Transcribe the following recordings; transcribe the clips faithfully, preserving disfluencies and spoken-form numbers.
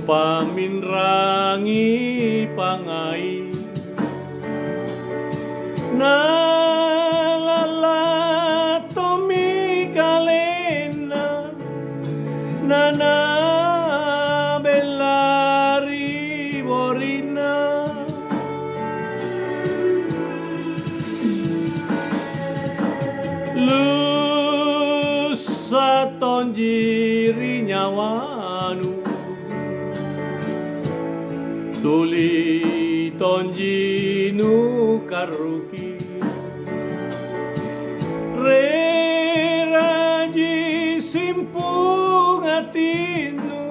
Paminrangi pangai, nalalla tommi kalenna, nanabella ri borinna. Lussa tonji ri nyawanu, tuli tonji nukarruki. Reraji simpung atinnu,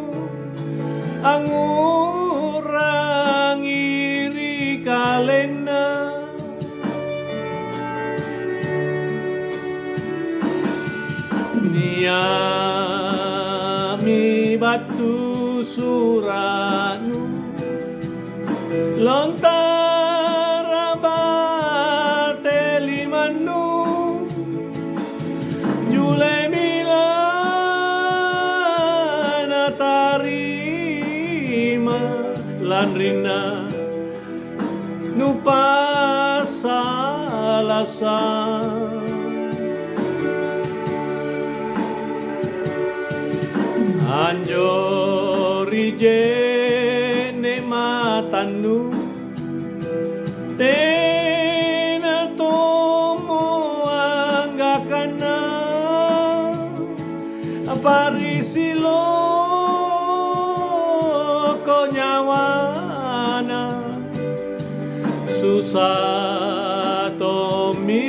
angngurangi ri kalenna. Nia'mi battu sura'nu, lontara bate limannu, jule mila natarima lanrinna nupassalasa'. Anjo ri je'ne' matannu, tena tommo anggakanna, aparisi loko nyawana, susa tommi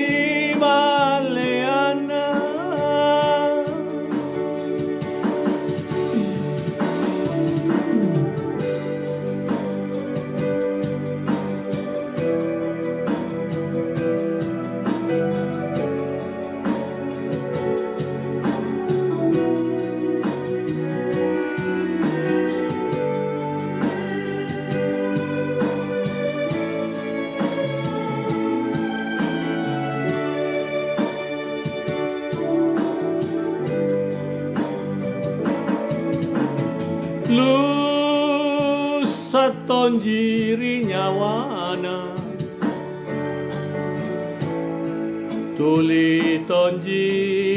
balleanna. Lussa' tonji ri nyawana, tuli tonji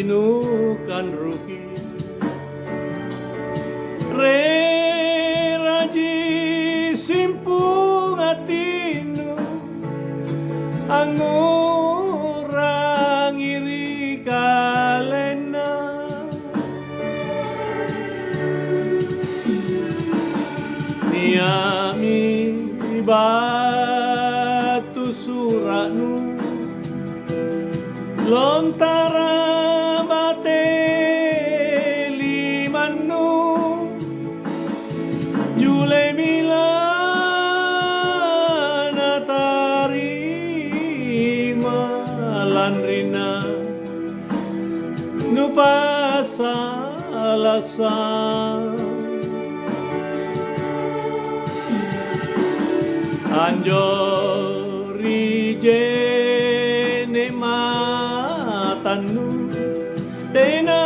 nukanruki. Reraji simpung atinnu, angngurangi ri kalenna. Nia'mi battu sura'nu, lontara bate limannu, jule mila natarima lanrinna nupassalasa'. Anjo ri je'ne' matannu, tena